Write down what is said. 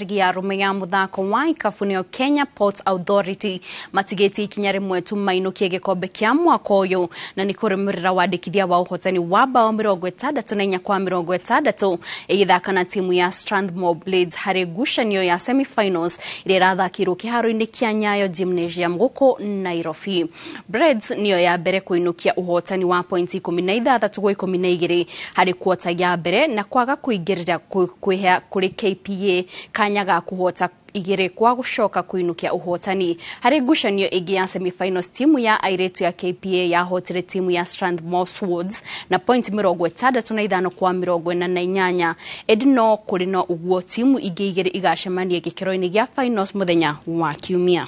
Rigi ya arũme ya mũthako wa ikabu nĩyo Kenya Ports Authority matigĩtie ikinya rĩmwe tu mainũkie gĩkombe kĩa mwaka ũyũ, na nĩ kũrũmĩrĩra wandĩkithia wa ũhotani wa bao 64 kwa 60 ĩgĩthaka na timu ya Strathmore Blades harĩ ngucanio ya semifinals ĩrĩa ĩrathakĩirwo kĩharo-inĩ kĩa Nyayo Gymnasium gũkũ Nairobi. Blades nĩyo ya mbere kũinũkia ũhotani wa pointi 16 kwa 12 harĩ kuota ya mbere na kwaga kũingĩrĩra kwĩhea kũrĩ KPA kanya ga kũhota igĩrĩ kwa gũcoka kũinũkia ũhotani. Harĩ ngucanio ĩngĩ ya semifinals, timu ya airĩtu ya KPA yahotire timu ya Strathmore Swords na point 65 kwa 48. Ĩndĩ no kũrĩ na ũguo, timu ingĩ igĩrĩ igacemania gĩkĩro-inĩ gĩa finals mũthenya wa Kiumia.